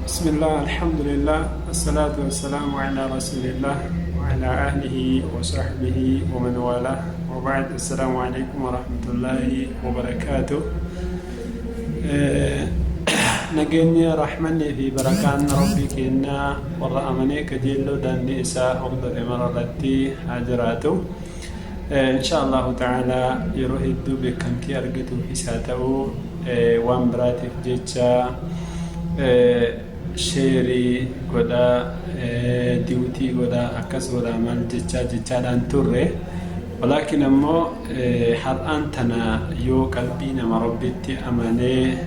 Bismillah, alhamdulillah, assalatu wassalamu ala rasulillah wa ala ahlihi wa sahbihi wa man wala wa ba'd. Assalamu alaikum wa rahmatullahi wa barakaatuh. Nageenya, rahmanni fi barakaan Rabbii keenyaa warra amanee kajeelloo daandii isaa hordofe mara irratti haa jiraatu. Insha Allahu ta'ala, yeroo hedduu beekamtii argatuufis haa ta'u, waan biraatiif jecha, share godhaa, duet godhaa, akkas godhaa, maal jechaa jechaadhaan turre. Walaakin ammoo har'aan tana yoo qalbii nama Rabbitti amanee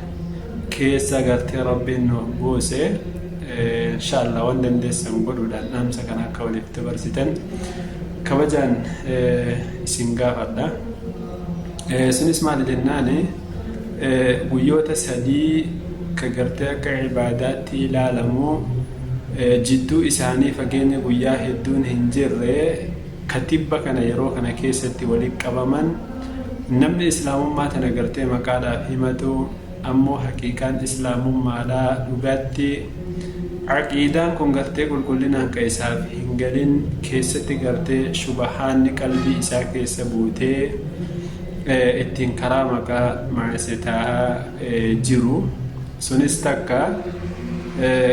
keessa gartee Rabbiin nuuf buuse, insha Allah waan dandeessan godhuudhaan dhaamsa kana akka waliif dabarsitan kabajaan isin gaafadha. Sunis maali jennaani, guyyoota 3 ka gartee akka ibaadaatti ilaalamu, jidduu isaanii fageenya guyyaa hedduun hin jirre, katibba kana yeroo kana keessatti walitti qabaman, namni islaamummaa tana gartee maqaadhaaf himatu, ammoo haqiiqaan islaamummaadhaa dhugaatti aqiidaan kun gartee qulqullinaan ka isaaf hin galin, keessatti gartee shubahaanni qalbii isaa keessa buutee ittiin karaa maqaa macasetaa jiru. Sunis takka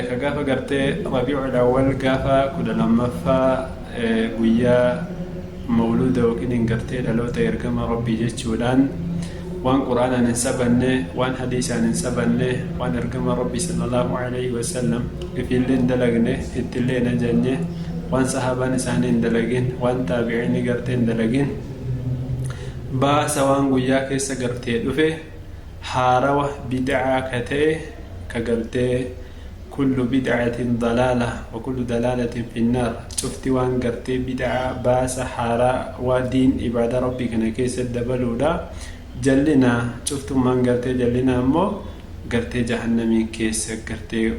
ka gaafa gartee Rabiicul Awwal gaafa 12ffaa, guyyaa mawluuda yookiin gartee dhaloota ergama Rabbii jechuudhaan, waan Quraanaan hin sabanne, waan hadiisaan hin sabanne, waan ergama Rabbii sallallahu alaihi wasallam ifiillee hin dalagne, ittillee hin ajajne, waan sahaabaan isaanii hin dalagin, waan taabiciini gartee hin dalagin, baasa waan guyyaa keessa gartee dhufe haarawa bid'aa ka ta'e, ka gartee kullu bid'atin dalaala wa kullu dalaalatin finnaar, cufti waan gartee bid'aa, baasa haaraa, waa diin ibaadaa Rabbii kana keessa dabaluudha, jallina, cuftummaan gartee jallina ammoo gartee jahannamiin keessa gartee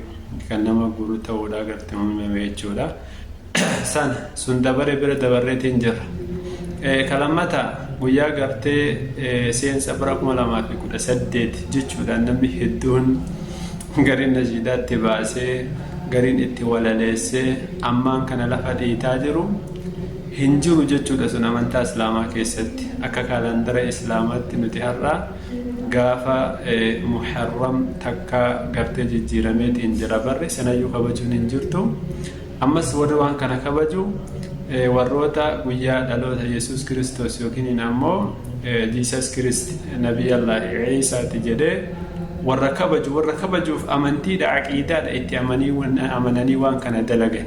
kan nama guru ta'uudha gartee uumame jechuudha. Sana sun dabare bira dabarreetiin jirra. Kalammata guyyaa gartee seensa bara 2018 jechuudhaan namni hedduun gariin nashiidaatti baasee, gariin itti walaleessee ammaan kana lafa dhiitaa jiru hin jiru jechuudha. Sun amantaa islaamaa keessatti akka kaalandara islaamaatti nuti har'a gaafa Muharram 1 gartee jijjiirameetiin jira. Barri sanayyuu kabajuun hin jirtu. Ammas warri waan kana kabaju warroota guyyaa dhaloota Yesus Kiristoos yookiin ammoo Jesus Christ, Nabiyallah Iisaati jedhee warra kabaju, warra kabajuuf amantiidha, aqiidaadha itti amananii waan kana dalagan.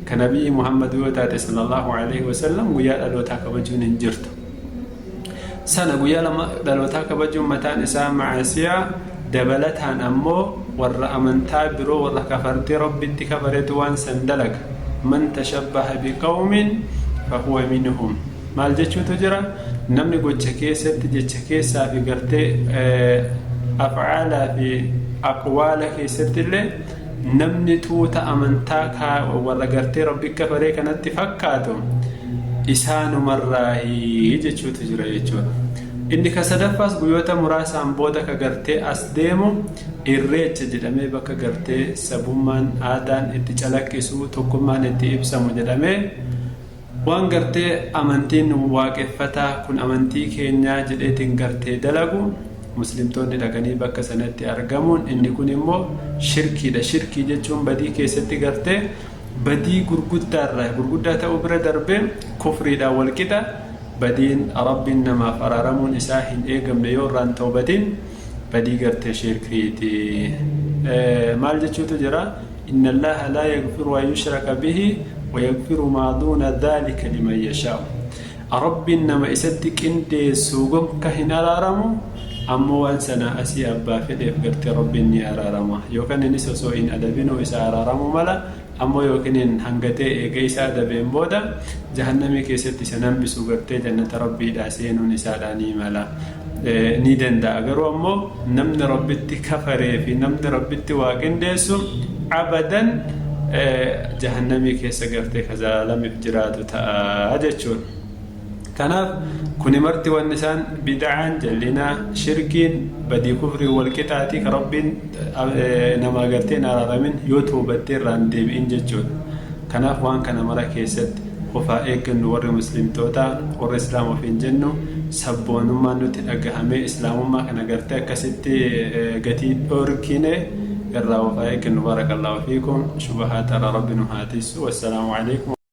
Ka Nabiyyi Muhammad yoo taate sallallahu alaihi wasallam guyyaa dhalootaa kabajuun hin jirtu. Sana guyyaa lama dhalootaa kabajuun mataan isaa macaasiyaa. Dabalataan ammoo warra amantaa biroo, warra kafartee Rabbitti kafaretu waan san dalaga. Man tashabbaha biqawmin fahuwa minhum maal jechuutu jira. Namni gocha keessatti, jecha keessaa fi gartee afcaalaa fi aqwaala keessatti illee namni tuuta amantaa warra gartee Rabbi kafaree kanatti fakkaatu isaanumarraahi jechuutu jira jechuudha. Inni ka sadaffaas guyyoota muraasaan booda ka gartee as deemu Irreecha jedhamee, bakka gartee sabummaan, aadaan itti calaqqisu, tokkummaan itti ibsamu jedhamee, waan gartee amantiin waaqeffataa kun amantii keenyaa jedheetiin gartee dalagu, muslimtoonni dhaqanii bakka sanatti argamuun, inni kun immoo shirkiidha. Shirkii jechuun badii keessatti gartee badii gurguddaarraa gurguddaa ta'uu bira darbee kufriidhaan walqixa, badiin Rabbiin namaaf araaramuun isaa hin eegamne yoo irraan toobatin, badii gartee shirkiiti. Maal jechuutu jira? Inna Allaha laa yaghfiru an yushraka bihi wa yaghfiru maa duuna dhalika liman yashaa'u. Rabbiin nama isatti qindeessu gonka hin araaramu, ammoo waan sana asii abbaa fedheef gartee Rabbiin ni araarama. Yookaan innis osoo hin adabinuu isa araaramu mala, ammoo yookiin hangatee eega isa adabeen booda jahannamii keessatti isa hambisu, gartee jannata Rabbiidhaa seenuun isaadhaa ni mala, ni danda'a. Garuu ammoo namni Rabbitti kafaree fi namni Rabbitti waa qindeessu abadan jahannamii keessa gartee ka zalaalamiif jiraatu ta'a jechuudha. Kanaaf kuni marti wanni isaan bid'aan, jallinaa, shirkiin, badii kufriin wal qixaati ka Rabbiin namaa gartee hin araaramin yoo toobattee irraa hin deebi'in jechuudha. Kanaaf waan kana mara keessatti of haa eeggannu warri muslimtootaa, warri islaama ofiin jennu sabboonummaan nutti dhagahamee islaamummaa kana gartee akkasitti gatii dhoorkine irraa of haa eeggannu. Baarakallaahu fiikum. Shubahaata irraa Rabbi nu haa tiisu. Wassalaamu alaikum.